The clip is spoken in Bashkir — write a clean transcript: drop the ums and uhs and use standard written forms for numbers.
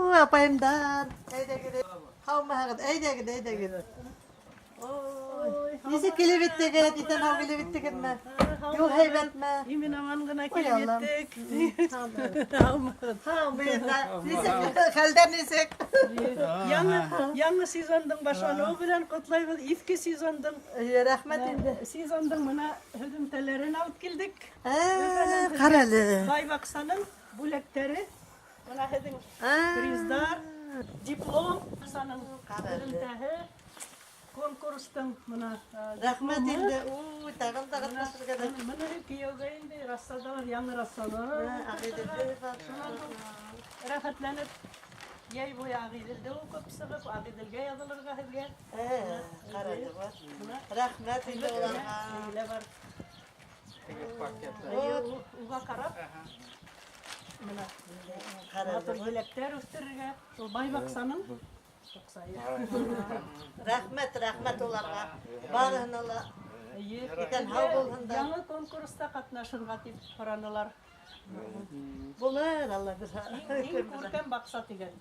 Ой, апайымдар, әйҙәгеҙ. Һаумыһығыҙ, әйҙәгеҙ, әйҙәгеҙ. Ой, нисек килеп еттегеҙ? Иҫән-һау килеп еттегеҙме? Юл һәйбәтме? Имен-аман ғына Ой, килеп Аллам. еттек. Һаумыһығыҙ. Һаумыһығыҙ. Нисек, хәлдәр нисек? Яңы, яңы сезондың башланыуы менән ҡотлайбыҙ. Иҫке сезондың Рәхмәт инде. Сезондың мына һөҙөмтәләрен алып килдек. Ҡара әле. Бай баҡсаның бүләктәре. Мына һеҙҙең приздар, диплом, баҡсаның һөҙөмтәһе, конкурстың мына Рәхмәт дипломы. инде. Уй, тағын да ҡатнашыр кәрәк. Мына кейәүгә инде рассадалар, яңы рассадалар. Ағиҙелде бар. Шунан һуң рәхәтләнеп йәй буйы Ағиҙелде уҡып сығып, Ағиҙелгә яҙылырға һеҙгә. Ҡара әле бар. Мына Рәхмәт инде уларға. Ләйлә бар. Эйе, уға ҡарап, мына Ҡара матур әле. еләктәр үҫтерергә. Шул бай баҡсаның. Рәхмәт, рәхмәт уларға. Барыһына ла. Эйе. Иҫән-һау булһындар. Яңы конкурста ҡатнашырға тип һоранылар. Булыр, Алла бирһә. Иң, иң күркәм баҡса тигән.